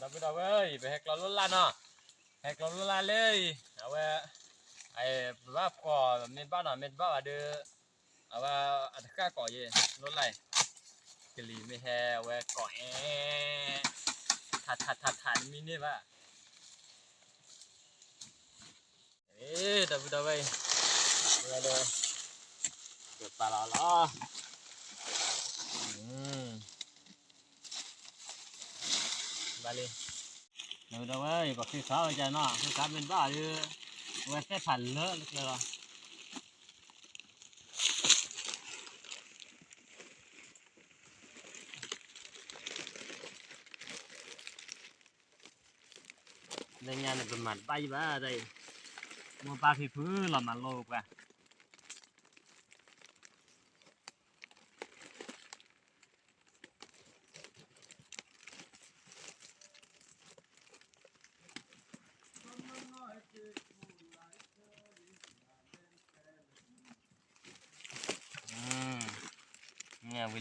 ဒီပုၢ်ဒီဝဲၢ်အံၤ ပဟဲကျီလိၣ်လၢ်နီၤ, ဟဲကျီလိၣ်လၢ်လၢအံၤ အဝဲ ပဘၣ်ဖှီၣ်မ့ၢ်ဘၣ်နီၤ, မ့ၢ်တဘၣ်ဘၣ်ဒီး အဝဲအတဃၣ်ကိးယဲၢ် လိၣ်လၢ်အံၤ, ကလံၤမ့ၢ်ဟဲအဝဲကိးအဲ ထးထးထးထးတမံန့ၢ်ဘၣ်. ဒီပုၢ်ဒီဝဲၢ်အံၤ ဝဲဒီး ကပာ်လီၤလီၤ ဘၣ်လံ, ဒီပုၢ်ဒီဝဲၢ်အံၤ ပှၤဃ့ခါဝဲကနီၤ, ဃ့ခါမ့ၢ်တဘၣ်ဒီး အဝဲသဲၣ်ဖးလၢလၢကျဲလီၤ. လၢညါန့ၣ် ပမၤတဘၣ်ယံၤဘၣ်တၢ်အံၤ, မိၢ်ပၢ်ဖံဖုလီၤမၤလိပှၤ ဝံၤလံ